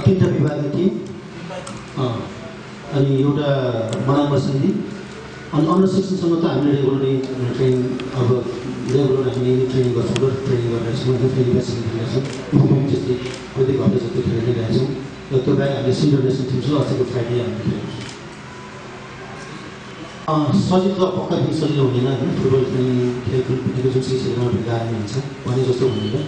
तीनटा विभागीय टिम अनि एउटा बनाउन सन्धि अनि अन्डर 16सम्म त हामीले रेगुलरली ट्रेनिङ अब रेगुलर हामी ट्रेनिङ गर्छौँ र ट्रेनिङ गरिरहेछौँ र ट्रेनिङ फेसिलिटी दिन्छौँ इक्विपमेन्ट त्यस्तै प्रत्येक घन्टा जस्तो खेलेर दिइरहेछौँ र त्यो बाहेक हामीले सिनियर नेसनल टिम छ अस्तिको फ्राइडे हामीले खेलेको सजिलो त पक्का पनि सजिलो हुँदैन होइन फुटबल ट्रेनिङ खेलकुदको जुन चाहिँ क्षेत्रमा गाह्रो हुन्छ भने जस्तो हुँदैन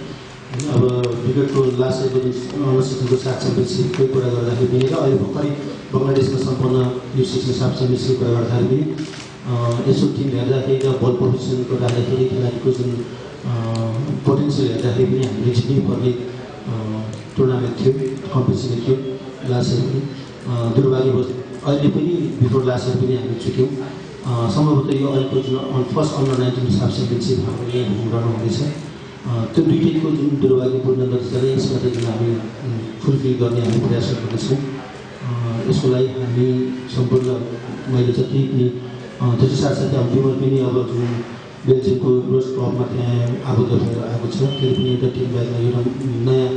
अब विगतको लास्ट इयरको जुन अन्डर 16को साफ च्याम्पियनसिपकै कुरा गर्दाखेरि पनि र अहिले भर्खरै बङ्गलादेशमा सम्पन्न U16 साफ च्याम्पियनसिपको कुरा गर्दाखेरि पनि यसो टिम हेर्दाखेरि र बल प्रोफेसनको राख्दाखेरि खेलाडीको जुन पोटेन्सियल हेर्दाखेरि पनि हामीले जित्नुपर्ने टुर्नामेन्ट थियो कम्पिटिसन थियो लास्ट इयर पनि दुर्भाग्यवश अहिले पनि बिफोर लास्ट इयर पनि हामी चुक्यौँ सम्भवतः यो अहिलेको जुन फर्स्ट अन्डर 19 साफ च्याम्पियनसिप हाम्रो यहाँ घुम्न हुँदैछ त्यो दुईटैको जुन दुर्भाग्यपूर्ण नतिजा यसबाट जुन हामी फुलफिल गर्ने हामी प्रयास गर्दैछौँ यसको लागि हामी सम्पूर्ण मैले जति पनि त्यसको साथसाथै हाम्रो टिमहरू पनि अब जुन बेल्जियमको रोज क्लबमा त्यहाँ आबद्ध भएर आएको छ त्यसले पनि एउटा टिम बाहिर एउटा नयाँ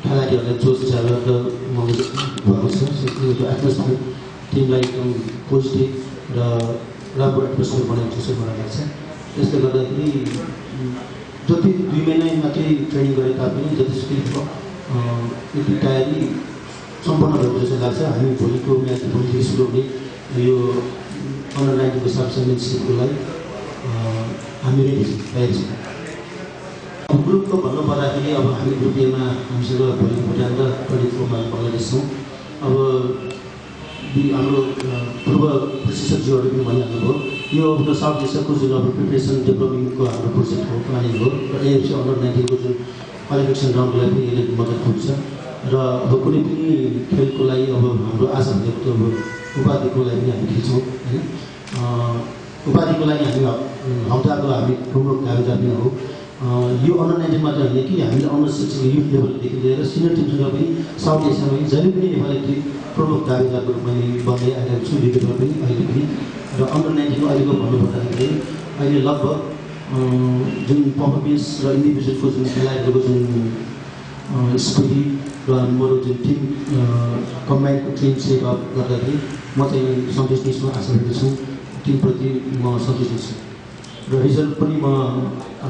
खेलाडीहरूलाई जोस जागृत भएको छ त्यो एटमोस्फियर टिमलाई एकदम पोजिटिभ र राम्रो एटमोस्फियर बनाएको जस्तो मलाई लाग्छ त्यसले गर्दाखेरि जति 2 महिना मात्रै ट्रेनिङ गरे तापनि जतिसुकै यति तयारी सम्पन्न भएको जस्तो लाग्छ हामी भोलिको म्याच भोलिदेखि सुरु हुने यो अन्डर 19को साफ च्याम्पियनसिपको लागि हामी रेडी छौँ तयारी छौँ ग्रुपको भन्नुपर्दाखेरि अब हामी ग्रुप एमा हामीसँग भोलि भुटान र 24मा बङ्गलादेश छौँ अब हाम्रो पूर्व प्रशिक्षकज्यूहरू पनि भनिहाल्नुभयो यो आफ्नो साउथ एसियाको जुन अब प्रिपरेसन डेभलपमेन्टको हाम्रो प्रोजेक्ट हो प्लानिङ हो र एएफसी अन्डर 19को जुन क्वालिफिकेसन राउन्डलाई पनि यसले मद्दत पुग्छ र अब कुनै पनि खेलको लागि अब हाम्रो आज भनेको अब उपाधिको लागि पनि हामी खेल्छौँ होइन उपाधिको लागि हामी हप्ताको हामी प्रमुख कागजात पनि हो यो अन्डर 19 मात्र होइन कि हामीले अन्डर 16 युथ लेभलदेखि लिएर सिनियर टिमसँग पनि साउथ एसियामा पनि जहिले पनि नेपाली टिम प्रमुख दावेदारको रूपमा बन्दै आइरहेको छु विगतमा पनि अहिले पनि र अन्डर 19को अहिलेको भन्नुपर्दाखेरि अहिले लगभग जुन पर्फर्मेन्स र इन्डिभिजुअलको जुन खेलाडीहरूको जुन स्पिरिट र मेरो जुन टिम कम्बाइन्डको टिम सेटअप गर्दाखेरि म चाहिँ सन्तुष्टि छु आशावादी छु टिमप्रति म सन्तुष्टि छु र रिजल्ट पनि म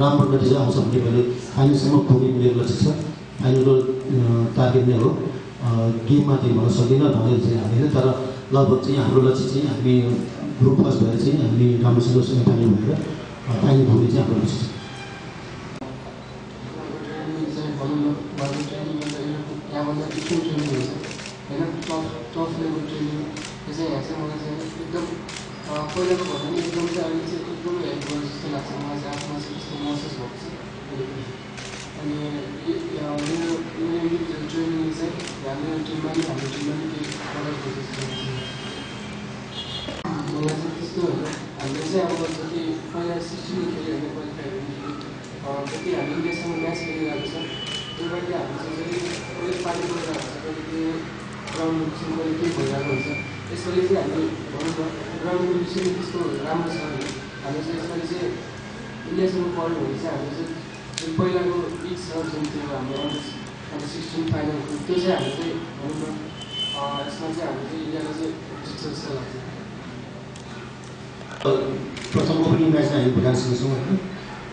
राम्रो नतिजा आउँछ भन्ने मैले फाइनलसम्म पुग्ने मेरो लक्ष्य छ फाइनलको टार्गेट नै हो गेममा चाहिँ भन्न सक्दिनँ भनेर चाहिँ हामीले तर लगभग चाहिँ हाम्रो लक्ष्य चाहिँ हामी ग्रुप फर्स्ट भएर चाहिँ हामी राम्रोसँग सेमी फाइनल भएर फाइनल पुग्ने चाहिँ हाम्रो लक्ष्य छ पहिलाको भन्दा पनि एकदम चाहिँ अहिले चाहिँ एकदमै हेल्प गर्छ जस्तो लाग्छ मलाई चाहिँ आफूमा चाहिँ त्यस्तो महसुस भएको छ अनि मेरो इन्डिभिजुअल ट्रेनिङ चाहिँ हाम्रो टिममा पनि केही मद्दत गर्छ जस्तो लाग्छ मलाई चाहिँ त्यस्तो होइन हामीले चाहिँ अब जति पहिला 16 खेल्यो भने क्वालिफाई हुने जति हामी इन्डियासँग म्याच खेलिरहेको छ त्यो लागि हामी चाहिँ कहिले पार्टी गरिरहेको छ कहिले त्यो ग्राउन्ड कहिले केही भइरहेको हुन्छ यसपालि चाहिँ हामी भनौँ न ग्राउन्ड कन्डिसन त्यस्तो राम्रो छ भने हामी चाहिँ यसपालि चाहिँ इन्डियासँग पढ्यो भने चाहिँ हामी चाहिँ जुन पहिलाको पिच छ जुन थियो हाम्रो अन्डर 16 फाइनलको त्यो चाहिँ हामी चाहिँ भनौँ न यसमा चाहिँ हामी चाहिँ इन्डियालाई चाहिँ जित्छ जस्तो लाग्छ प्रथमको पनि म्याच हामी भुटानसँग छौँ होइन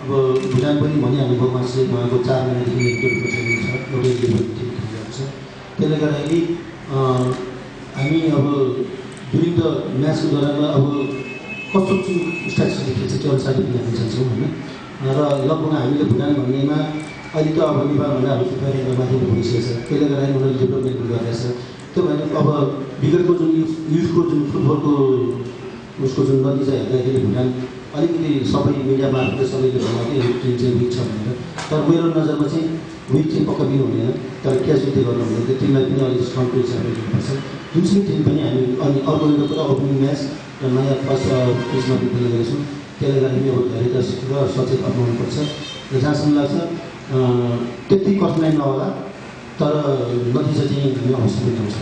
अब भुटान पनि भनिहाल्नुभयो मान्छे उहाँको 4 महिनादेखि एकदम ट्रेनिङ छ एउटै लेभल टिम खेलिरहेको छ त्यसले गर्दाखेरि हामी अब ड्युरिङ द म्याचको दौरानमा अब कस्तो स्ट्राटेजी खेल्छ त्यो अनुसारले पनि हामी जान्छौँ होइन र लगभग हामीले भुटान भन्नेमा अहिले त अब नेपालभन्दा हाम्रो फिफा ऱ्याङ्कमा माथि भइसकेको छ त्यसले गर्दाखेरि उनीहरूले डेभलपमेन्ट गरिरहेछ त्यो भने अब विगतको जुन युथको जुन फुटबलको उसको जुन नतिजा हेर्दाखेरि भुटान अलिकति सबै मिडिया मार्फत सबैले भन्दा यो टिम चाहिँ विक छ भनेर तर मेरो नजरमा चाहिँ विक चाहिँ पक्का पनि हुँदैन तर क्याजुअलिटी गर्नु हुँदैन त्यो टिमलाई पनि अलिक स्ट्रङको हिसाबले दिनुपर्छ जुनसुकै टिम पनि हामी अनि अर्को एउटा पुरा ओपनिङ म्याच र नयाँ फर्स्ट पिचमा पनि खेलेको छौँ त्यसले गर्दा अब धेरै र सचेत अपनाउनुपर्छ र जहाँसम्म लाग्छ त्यति कठिनाइ नहोला तर नतिजा चाहिँ हामी अवश्य पनि आउँछ